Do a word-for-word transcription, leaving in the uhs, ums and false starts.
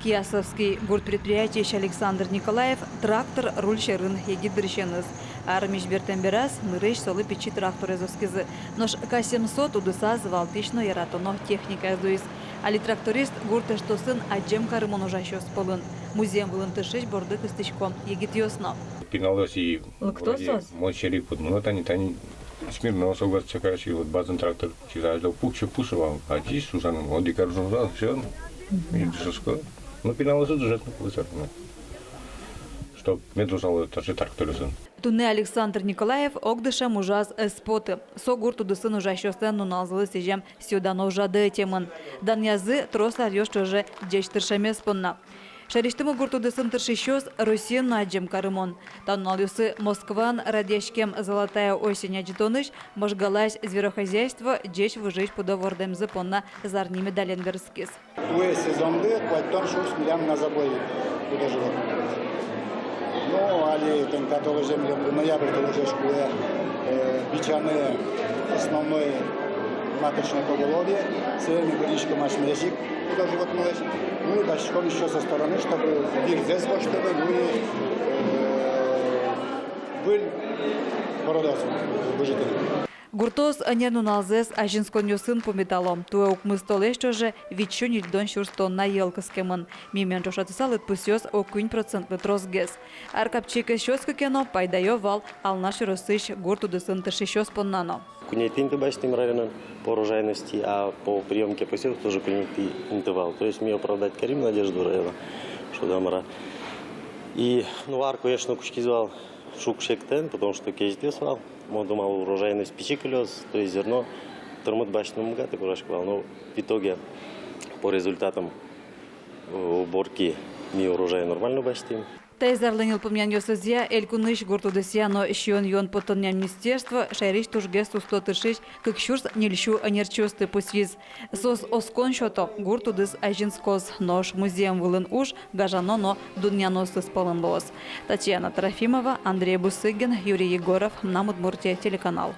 Киясовский гурт предприятиысь Александр Николаев трактор руль сьӧрын егит дырысеныз. Армиысь бертэм бераз нырысь солы пичи тракторез оскизы. Нош К семьсот удысаз валтӥсь но яратоно техникаез луиз. Али тракторист гурт эштосын адӟем карымон ужасьёс пӧлын. Музъем вылын тыршись борды кыстӥсько егитъёс но. Пиналъёс и лыкто вроде соос. Мон сьӧры пыдмыно, тани, тани смирно согласиться карись, и вот базан трактор. Чиза азьло пуксе пусо вал, адӟись ужан, одӥг ар ужа, всё. И дышетско. Ну, пиналъёс дышетско, ну, высоко, ну. Чтоб мед ужало таӵе тракторъёсын. Туннэ Александр Николаев огдышем ужаз ӧз поты. Со гурт удысын ужасьёслэн нуналзылы сӥзем сӥё-дано ужрадэ ӧтемын. Данъязы трос аръёс ӵоже ӟеч тыршемез понна. Шаерысьтымы гурт удысын тыршисьёс Россиын но адӟем карымон. Та нуналъёсы Москваын радъяськем «Золотая осень» адӟытонысь Можгалась зверохозяйство ӟеч выжыысь пудо вордэмзы понна зарни медален берытскиз. Туэ сезонды куатьтон сюрс милям на забой пудо-животных. Ну, али тӥни та толэзем милемлы ноябрь толэзёзь кулэ, э, бичаны основной маточное поголовье, сое ми бырйиськом асьмеос ик пудо-животнолэсь. Ну и дасяськом ещё со стороны, чтобы вирзэс воштыны, ну и, э, выль породаос выжытыны. Гуртоос ӧнер нуналзэс азинсконъёсын пумитало. Туэ укмыс толэзь ӵоже витьсю ньыльдон сюрс тонна йӧл кыскемын. Мимиен ӵошатыса, лыдпусъёс ог куинь процентлы тросгес. Ар капчи ик ӧз сётскы ке но, пайдаё вал Алнаш ёросысь гурт удысын тыршисьёс понна но. Куинетӥ инты басьтӥм районын по урожайности, а по приёмке посевов тоже куинетӥ инты вал. То есть ми оправдать карим надежду района, шуод-а, мар-а. И, ну, ар, конечно, кутскиз вал шуг-секытэн, потому что кезьытъёс вал. Мон думал, урожайность пичи кылёз, то есть зерно тырмыт басьтыны ум быгатэ, курасько вал. Но в итоге по результатам, э, уборки ми урожай нормально басьтӥм. Таиз арлэн йылпумъянъёсызъя, элькунысь гурт удысъя но сиён-юон поттонъя министерство шаерысь тужгес усто тыршись кык сюрс ньыльсю ӧнерчиосты пусйиз. Соос оскон сёто: гурт удыс азинскоз, нош музъем вылын уж гажано но дунъяноосыз пӧлын луоз. Татьяна Трофимова, Андрей Бусыгин, Юрий Егоров, «Мынам Удмуртие» телеканал.